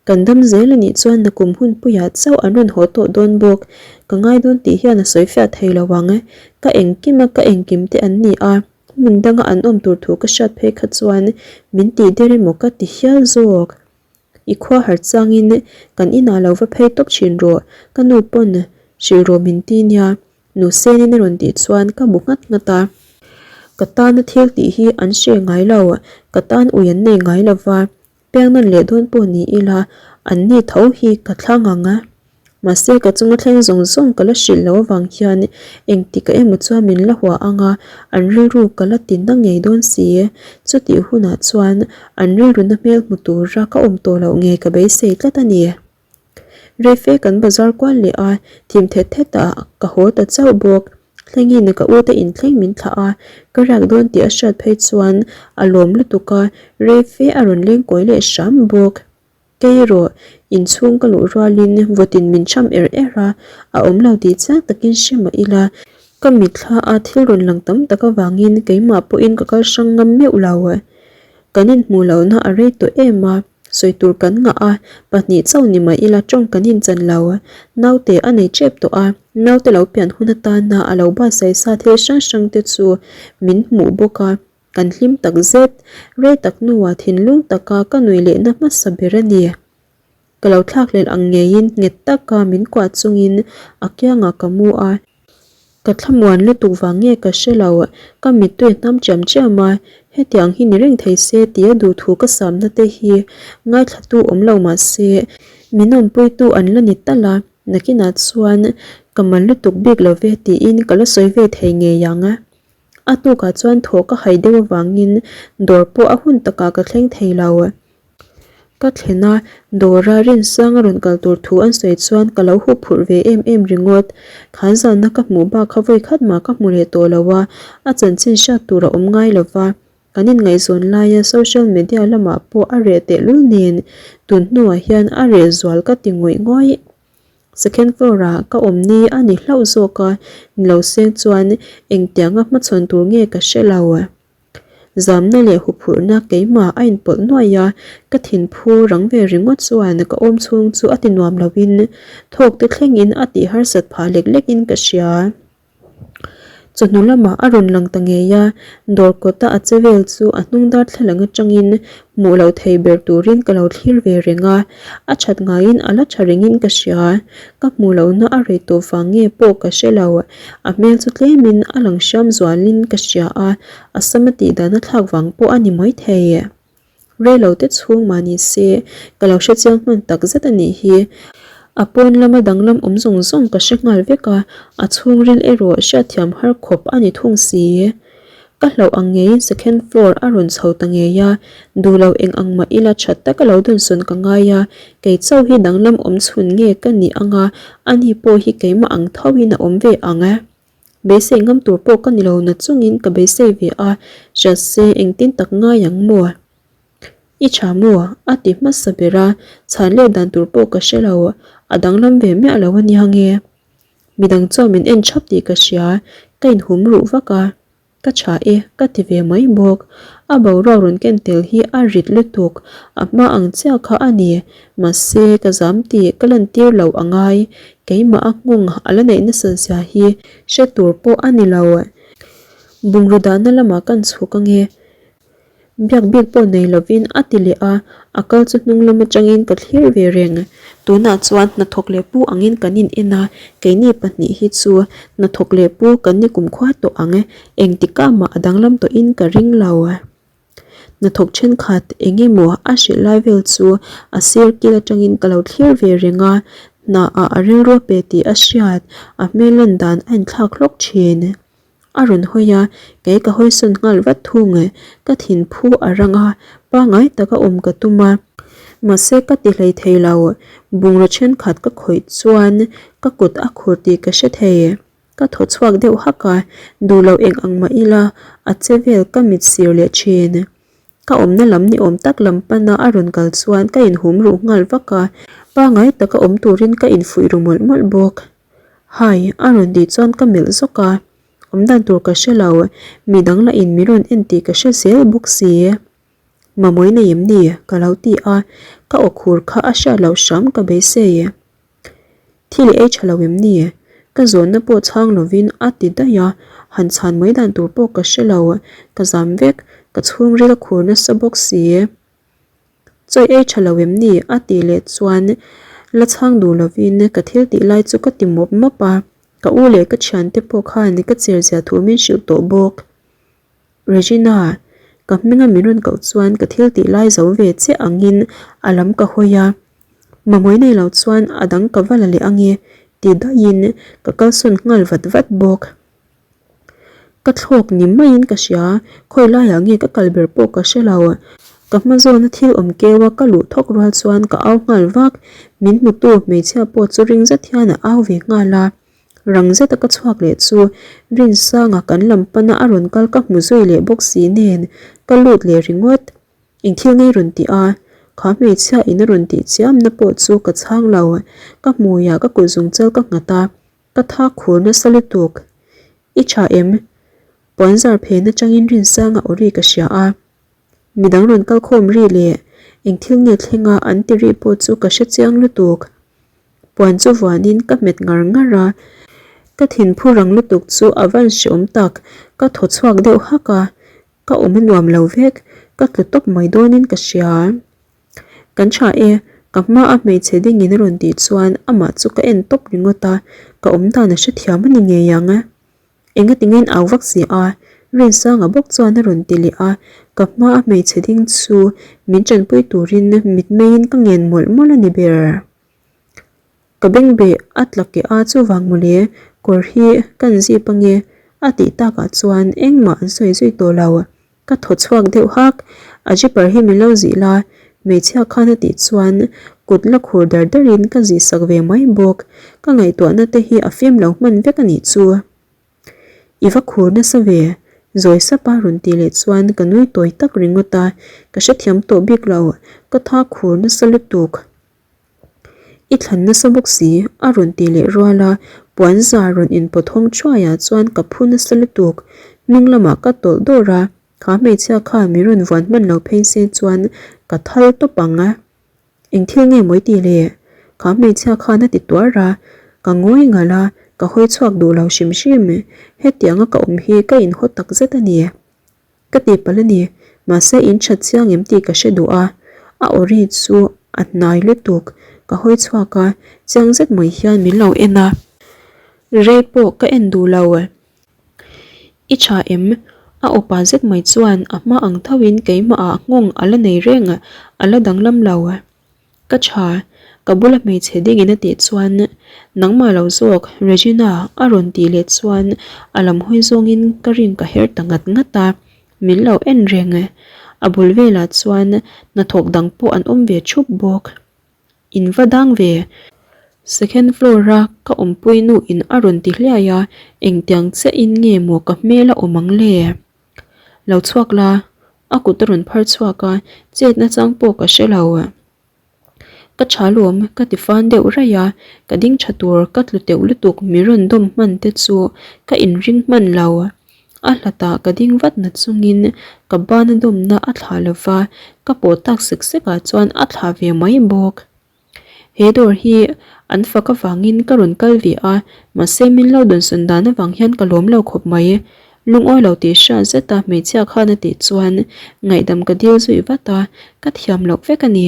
kan dam zel a nih chuan nakum hunpuiah chauh an rawn haw tawh dawn bawk. Ka ngai dawn tih hian a sawi fiah thei lo ang. Ka engkim a ka engkim te an ni a, hmun danga an awm tur thu ka hriat phei kha chuan min tih der emaw ka ti hial zawk. I khua har changin kan inah lo va phei tawp thin rawh, ka nu pawn hrilh rawh min ti nia, nu Senin a rawn tih chuan ka bu nghat nghat a. Ka tana thil tih hi an hre ngai lo, ka tan ui an nei ngai lo va, piang nawn leh dawn pawh ni ila an ni tho hi ka thlang ang a. Mahse ka chunga thleng zawng zawng ka la hrilh loh avang hian engtikah emaw chuan min la hua ang a, an rilru ka la ti na ngei dawn si. Chutih hunah chuan an rilru na hmel hmu tura ka awm tawh loh ngei ka beisei tlat a ni. Reife kan bazar kual leh a, thim thet thet ah ka haw ta chauh bawk. Thlengin ka ute inthleng min thlah a, ka riak dawn tih a hriat phei chuan a lawm lutuk a, reife a rawn leng kawi leh hram bawk. Kei erawh inchhung ka luh rualin vawtin min cham er er a, a awm lo tih chiang takin hre mah ila, ka mitthla a thil rawn lang tam tak avangin keimah pawhin ka kal hrang ngam meuh lo. Kan inhmuh lohna a rei tawh em a, sawi tur kan ngah a, pahnih chauh ni mah ila tawng kan inchan lo. Naute a nei tep tawh a, naute lo pian hun atana a lo buatsaih sa thil hrang hrang te chu min hmuh bawk a. Kan hlim tak zet, rei tak hnuah thinlung taka ka nui lehna hmasa ber a ni. Ka lo thlakhlelh ang ngeiin nghet taka min kuah chungin a kiangah ka mu a. Ka thlamuan lutuk vang nge ka hre lo, ka mittui a hnam chiam chiam a, hetiang hi ni reng thei se tia duhthu ka samna te hi ngaithlatu awm lo mah se, min awmpuitu an la ni tal a, nakinah chuan ka mal lutuk bik lo ve tiin ka la sawi ve thei ngei ang. A hnukah chuan thaw ka hai deuh avangin dawr pawh a hun takah ka thleng thei lo. Ka thlen a, dawra Rinsang a rawn kal tur thu an sawi chuan ka lo hup phurh ve em em ringawt. Khan zana ka hmuh bak kha vawi khat mah ka hmu leh tawh lo a, a chanchin hriat tur a awm ngai lo va. Kan inngaihzawn laia social media lamah pawh a reh tehlul nen tun hnuah hian a reh zual ka ti ngawih ngawih. Second floor ah ka awm ni a ni hlauh zawk a, ni lo seng chuan engtianga hmachhawn tur nge ka hre lo. Zamna leh huphurhna keimah a inpawlh nuaih a, ka thinphu rang ve ringawt chuan ka awm chhung chu a ti nuam loin thawk te thlengin a tih harsat phah lek lekin ka hria. Chawhnu lamah a rawn lang ta ngei a, dawr kawta a che vel chu a hnung darthlalang atangin hmuh loh thei ber turin ka lo thlir ve reng a, a that ngaiin a la tha rengin ka hria. Ka hmuh lohna a rei tawh vang nge pawh ka hre lo, a hmel chu tlemin a lang hriam zualin ka hria a, a sam a tihdan a thlak vang pawh a ni maithei. Reilo te chhung mah ni se, ka lo hre chiang hman tak zet a nih hi. A pawn lama danglam awm zawng zawng ka hre nghal vek a, a chhungril erawh hriatthiam har khawp a ni thung si. Ka hlauh ang ngeiin second floor a rawn chho ta ngei a, duh lo eng ang mah ila that taka lo dawnsawn ka ngai a, kei chauh hi danglam awm chhun nge ka nih ang a, ani pawh hi keimah ang thoin a awm ve ang. Beisei ngam tur pawh ka ni lo na chungin ka beisei ve a, hriat se engtin tak ngai ang maw? I tha maw? A ti hmasa ber a, chhan leh dan tur pawh ka hre lo, a danglam ve miah lo a nia nge. Midang chuan min en thap tih ka hria, ka inhum ruh vak a. Ka tha e, ka ti ve mai bawk. A boruak rawn ken tel hi a rit lutuk, a hma ang chiah kha a ni. Mahse, ka zam tih ka lantir lo a ngai. Keimah a nghawng a la neih nasa zia hi hre tur pawh a ni lo. Bungraw dahna lamah kan chhuk ange. Biak bik pawh nei lovin a ti leh a, a kal chu hnung lam atangin ka thlir ve reng. Tunah chuan hnathawk leh pu angin kan in en a, keini pahnih hi chu hnathawk leh pu kan ni kumkhua tawh ang, engtikah mah a danglam tawhin ka ring lo. Hnathawk thenkhat eng emaw a hrilh lai vel chu a sir kil atangin ka lo thlir ve reng a, hna ah a rilru a pe tih a hriat, a hmel lan dan a inthlak hlawk thin. A rawn hawi a, kei ka hawisawn nghal vat thung e, ka thin phu a rang a, pangai taka awm ka tum a. Mahse ka ti hlei thei lo, bungraw thenkhat ka khawih chuan ka kut a khur tih ka hre thei. Ka thaw chhuak deuh hak a, duh loh eng ang mah ila a che vel ka mit sir leh thin. Ka awmna lam ni awm tak lam pana a rawn kal chuan ka inhum ruh nghal vak a. Pangai taka awm turin ka infuih ru mawlh mawlh bawk. Hai, a rawn tih chuan ka melh zawk a, awmdan tur ka hre lo, midang lah in min rawn en tih ka hre zel bawk si. Mamawii nei em ni? ka lo ti a, ka aw khur kha a hriat loh hram ka beisei. Thil i ei tha lo em ni? Ka zawnna pawh chhang lovin a ti daih a, han chhan mai dan tur pawh ka hre lo, ka zam vek, ka chhungril a khur nasa bawk si. Chaw i ei tha lo em ni? a tih leh chuan la chhang duh lovin ka thil tih lai chu ka ti mawp mawp a, ka u leh ka thiante pawh khan ka cher zia thu min hrilh tawh bawk. Regina, ka hminga min rawn koh chuan ka thil tih lai zo ve chiah angin a lam ka hawi a, mamawih nei lo chuan a dang ka va la leh ange ti daihin ka kalsawn nghal vat vat bawk. Ka thlawk ni maiin ka hria, khawi laiah nge ka kal ber pawh ka hre lo. Ka hma zawna thil awm keu a ka luh thawk rual chuan ka au nghal vak, min hmutu hmeichhia pawh chu ring zet hian a au ve nghal a. Rang zeta ka chhuak leh chu Rinsanga kan lam pana a rawn kal ka hmu zui leh bawk si nen ka lut leh ringawt. Eng thil ngei rawn tih a? Kha hmeichhia in a rawn tih chiamna pawh chu ka chhang lo. Ka hmuiah ka kut zungchal ka nghat a, ka tha khur nasa lutuk. I tha em? Puanzar phen atangin Rinsanga aw ri ka hria a. Midang rawn kal khawm ri leh eng thil nge thleng a an ti ri pawh chu ka hre chiang lutuk. Puan chu vuanin ka hmet ngar ngar a, ka thinphu rang lutuk chu a van hreawm tak, ka thaw chhuak deuh hak a, ka awm a nuam lo vek, ka tlu tawp mai dawnin ka hria. Kan tha e, ka hma a hmeichhe dingin a rawn tih chuan amah chu ka en tawp ringawt a, ka awm dan a hrethiam a ni ngei ang. Engati ngein au vak si a? Rinsanga bawk chuan a rawn ti leh a, ka hma a hmeichhe ding chu min tanpui turin mitmeiin ka ngen mawlh mawlh a ni ber. Ka bengbeh a tla keh a chuvang mawle kawr hi kan zip ange a tih takah chuan engmah an sawi zui tawh lo. Ka thaw chhuak deuh hak, a zipper hi min lo zih la, hmeichhia khan a tih chuan kut la khur dar darin ka zih sak ve mai bawk, ka ngaihtuahna te hi a fim lo hman vek a nih chu. I va khur nasa ve, zawi sapa rawn tih leh chuan ka nui tawi tak ringawt a, ka hrethiam tawh bik lo, ka tha khur nasa lutuk. I thlan nasa bawk si, a rawn ti leh rual a, puan zar rawn inpawt hawng thuaiah chuan ka phu nasa lutuk. Hnung lamah ka tawlh dawr a, kha hmeichhia khan min rawn vuan hman lo phei se chuan ka thal tawp ang. Eng thil nge mawi ti le? Kha hmeichhia khan a ti tuar a, ka ngawi ngalh a, ka hawi chhuak duh lo hrim hrim. Hetianga ka awm hi ka inhaw takzet a ni. Ka ti palh a ni, mahse in that chiang em tih ka hre duh a, a aw ri chu a hnai lutuk, ka hawi chhuak a, chiang zet mai hian min lo en a, rei pawh ka en duh lo. I tha em? A aw pa zet mai chuan a hma ang tho in keimah ah nghawng a la nei reng a, a la danglam lo. Ka tha, ka bula hmeichhe dingin a tih chuan nangmah lo zawk Regina a rawn tih leh chuan a lam hawi zawngin ka ring ka her ta ngat ngat a, min lo en reng. A bul velah chuan hnathawk dang pawh an awm ve thup bawk. In va dang ve. Second floor a ka awmpui nu in a rawn ti hliai a, engtiang chiahin nge maw ka hmel a awm ang le? Lo chhuak la, a kut a rawn phar chhuak a, chet nachang pawh ka hre lo. Ka tha lawm, ka ti fan deuh raih a, ka ding tha tur ka tlu teuh lutuk mi rawn dawm hman te chu ka inring hman lo. A hlatah ka ding vat na chungin ka bana dawmna a thlah lo va, ka pawh tak sek sek ah chuan a thlah ve mai bawk. He dawr hi an fak avangin ka rawn kal ve a, mahse min lo dawnsawn dan avang hian ka lawm lo khawp mai. Lungawi lo tih hriat zeta hmeichhia khan a tih chuan ngaihdam ka dil zui vat a, ka thiam loh vek a ni.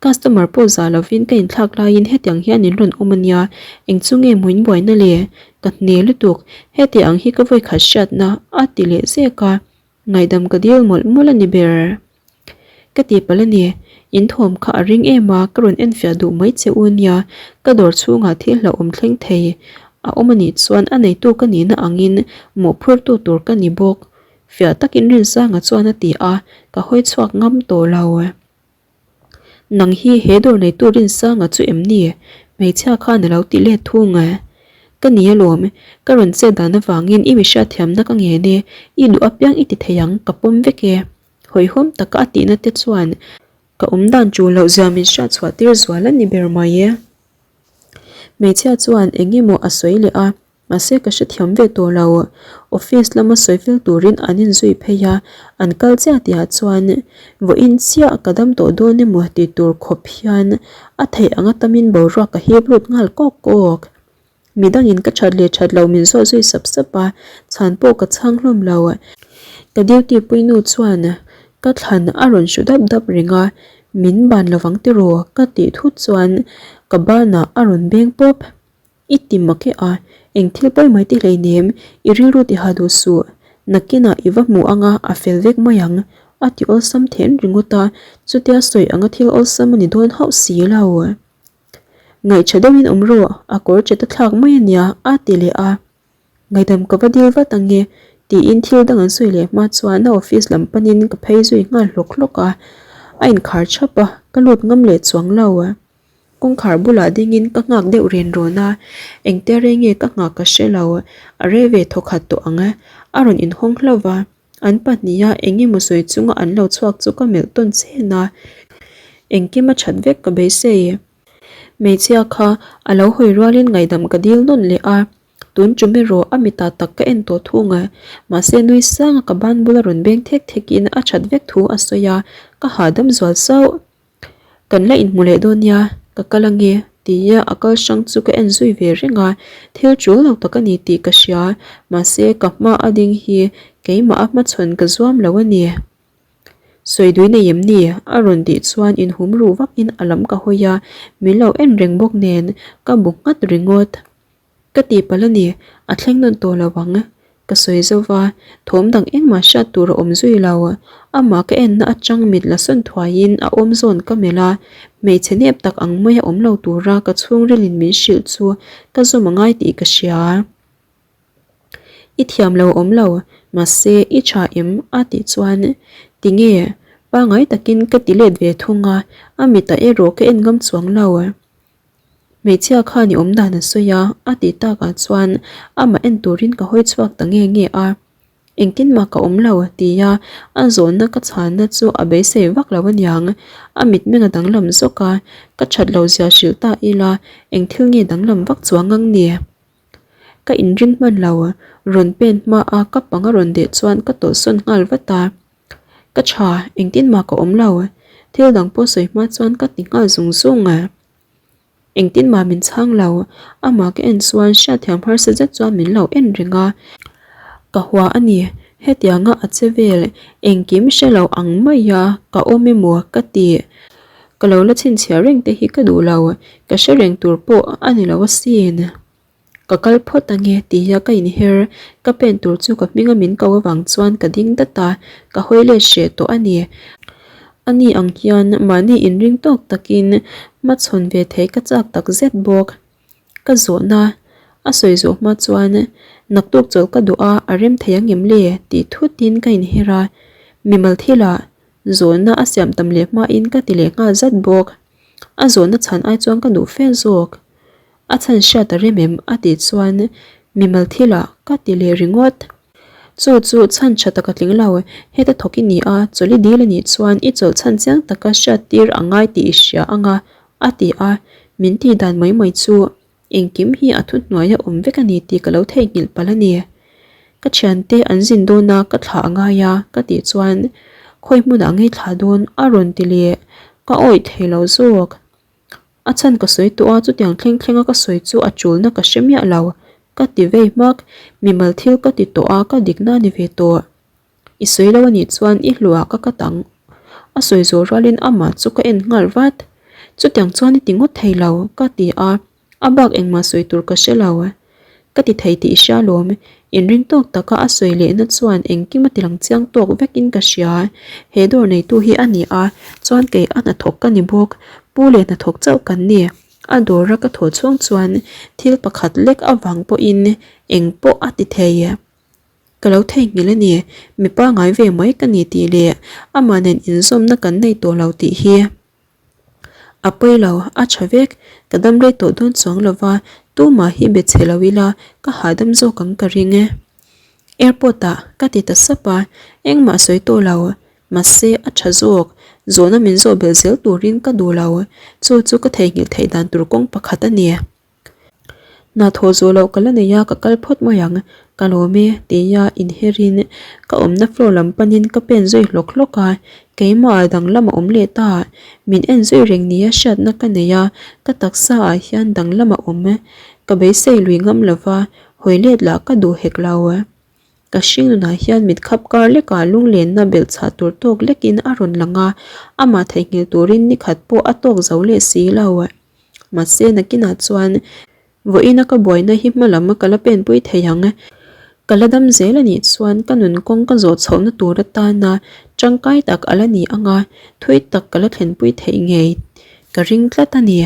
Customer pawh zah lovin ka inthlak laiin hetiang hian in rawn awm a nia, eng chu nge hmuin buaina le? Ka hne lutuk, heti ang hi ka vawikhat hriatna a ti leh zek a. Ngaihdam ka dil mawlh mawlh a ni ber. Ka ti palh a ni, in thawm kha a ring em a, ka rawn enfiah duh mai che u nia, ka dawr chhungah thil hlauhawm thleng thei a awm a nih chuan a neitu ka nihna angin mawhphurtu tur ka ni bawk. Fiah takin Rinsanga chuan a ti a, ka hawi chhuak ngam tawh lo. Nang hi he dawr neitu Rinsanga chu em ni? Hmeichhia khan a lo ti let thung a. Ka ni alawm, ka rawn chet dan avangin i mi hriatthiamna ka ngen e, i duh apiang i ti thei ang, ka pawm vek e. Hawihhawm taka a tihna te chuan. Ka awm dan ṭul loh zia min hriat chhuah tir zual a ni ber mai e. Hmeichhia chuan eng emaw a sawi leh a, mahse ka hrethiam ve tawh lo. Office lama sawi fel turin an inzui phei a, an kal chiah tihah chuan vawiin chiah ka dam tawh dawn emaw ti tur khawp hian a theih anga tamin boruak ka hip lut nghal kawk kawk. Midangin ka that leh that lo min zawh zui sap sap a, chhan pawh ka chhang hlawm lo. Ka duty puinu chuan ka thlan a rawn hru dap dap reng a, min ban lovang tiraw ka tih thut chuan ka banah a rawn beng pawp. I ti mak e a, eng thil pawi mai ti hleinem, i rilru ti ha duh suh, nakinah i va hmu anga a fel vek mai ang a ti awlsam then ringawt a, chutia sawi anga thil awlsam a ni dawn hauh si lo. Ngaihṭha deuhin awm rawh, a kawr chet a thlak mai a nia, a ti leh a. Ngaihdam ka va dil vat ang e, tiin thil dang an sawi leh hma chuan a office lam panin ka phei zui nghal hlawk hlawk a. A inkhar chhap a, ka lut ngam leh chuang lo. Kawngkhar bulah dingin ka nghak deuh ren rawn a, engtia rei nge ka nghak ka hre lo, a rei ve thawkhat tawh ang. A rawn inhawng hlauh va. An pahniha eng emaw sawi chunga an lo chhuak chu ka melh tawn chen a, engkim a that vek ka beisei. Hmeichhia kha a lo hawi rualin ngaihdam ka dil nawn leh a, tun tum erawh a mitah tak ka en tawh thung a, mahse nui sanga ka ban bula rawn beng thek thekin a that vek thu a sawi a, ka hahdam zual sauh. Kan la inhmu leh dawn nia, ka kal ange, tia a kal hrang chu ka en zui ve reng a, thil tul lo tak a ni tih ka hria, mahse ka hma a ding hi keimah a hmachhawn ka zuam lo a ni. Sawi dui nei em ni? a rawn tih chuan inhum ruh vakin a lam ka hawi a, min lo en reng bawk nen ka bu nghat ringawt. Ka tihpalh a ni, a thleng nawn tawh lo ang. Ka sawi zo va, thawm dang engmah hriat tur a awm zui lo. Amah ka enna atang mit la sawn thuaiin a awm zawn ka melh a, hmeichhe nep tak ang maia awm lo tura ka chhungrilin min hrilh chu ka zawm a ngai tih ka hria. I thiam lo awm lo, mahse i tha em? a tih chuan tinge pangai takin ka ti let ve thung a, a mitah erawh ka en ngam chuang lo. Hmeichhia khan i awm dan a sawi a, a tih takah chuan amah en turin ka hawi chhuak ta nge nge a. Engtin mah ka awm lo tia a zawhna ka chhanna chu a beisei vak lo aniang. A mitmeng a danglam zawk a, ka that lo zia hrilh ta ila eng thil nge danglam vak chuang ang ni? Ka inring hman lo, rawn pen hma a ka pang a rawn deh chuan ka tawlhsawn nghal vat a. Ka tha, engtin mah ka awm lo. Thil dang pawh sawi hma chuan ka ti nghal zung zung a. Engtin mah min chhang lo, amah ka en chuan hriatthiam harsa zet chuan min lo en reng a. Ka hua a ni, hetianga a che vel engkim hre lo ang maia ka awm emaw ka ti. Ka lo la chhinchhiah reng te hi ka duh lo, ka hre reng tur pawh a ni lo asin. Ka kal phawt ange tia ka inher, ka pen tur chu ka hminga min ko avang chuan ka ding dat a, ka hawi let hreh tawh a ni. Ani ang hian mahni inring tawk takin hmachhawn ve theih ka chak tak zet bawk. Ka zawhna a sawi zawh hma chuan naktuk chawlh ka duh a, a rem thei ang em le tih thutin ka inher a, mimal thilah zawhna a siam tam leh hmain ka ti leh nghal zat bawk. A zawhna chhan ai chuan ka duh fe zawk. A chhan hriat a rem em? a tih chuan mimal thilah ka ti leh ringawt. Chu chu chhan tha tak a tling lo, heta thawk i ni a, chawlh i dil a nih chuan i chawlh chhan chiang taka hriat tir a ngai tih i hria ang a, a ti a, min tih dan mai mai chu engkim hi a thuhnuai a awm vek a ni tih ka lo theihnghilh palh a ni. Ka thiante an zin dawn a, ka thlah a ngai a, ka tih chuan khawi hmunah ngei thlah dawn a rawn ti leh, ka awih thei lo zawk. A chhan ka sawi tawh a, chutiang thleng thlenga ka sawi chu a tulna ka hre miah lo. Ka ti vei hmak, mimal thil ka ti tawh a, ka dikna a ni ve tawh. I sawi lo a nih chuan i hluah ka kat ang. A sawi zawh rualin amah chu ka en nghal vat. Chutiang chuan i ti ngawt thei lo, ka ti a, a bak engmah sawi tur ka hre lo. Ka ti thei tih i hria lawm, inring tawk taka a sawi lehna chuan engkim a ti lang chiang tawk vekin ka hria. He dawr neitu hi a ni a, chuan kei a hnathawk ka ni bawk. Pu leh hnathawk chauh kan ni. A dawra ka thaw chhung chuan thil pakhat lek avang pawhin eng pawh a ti thei. Ka lo theihnghilh a ni, mi pangngai ve mai ka ni tih leh amah nen inzawmna kan nei tawh lo tih hi. A pawi lo, a tha vek. Ka dam rei tawh dawn chuang lo va, tumah hi be chhe lo ila ka hahdam zawk ang ka ring e. Airport ah ka ti ta sap a, engmah sawi tawh lo. Mahse a tha zawk. Zawhna min zawh belh zel turin ka duh lo. Chu chu ka theihnghilh theih dan tur kawng pakhat a ni. Hna thawh zawh loh ka la nei a, ka kal phawt mai ang, ka lawm e, tia inherin ka awmna floor lam panin ka pen zui hlawk hlawk a, keimah danglam a awm leh ta. Min en zui reng nia hriatna ka nei a, ka taksa ah hian danglam a awm. Ka beisei lui ngam lova, hawi let lah ka duh hek lo. Ka hring nunah hian mit khap kar lekah lunglenna belh chhah tur tawk lekin a rawn lang a, amah theihnghilh turin ni khat pawh a tawk zo leh si lo. Mahse nakinah chuan vawiina ka buaina hi hma lam ka la penpui thei ang. Ka la dam zel a nih chuan ka nun kawng ka zawh chhohna tur atana tangkai tak a la ni ang a, thui tak ka la thlenpui theih ngei ka ring tlat a ni.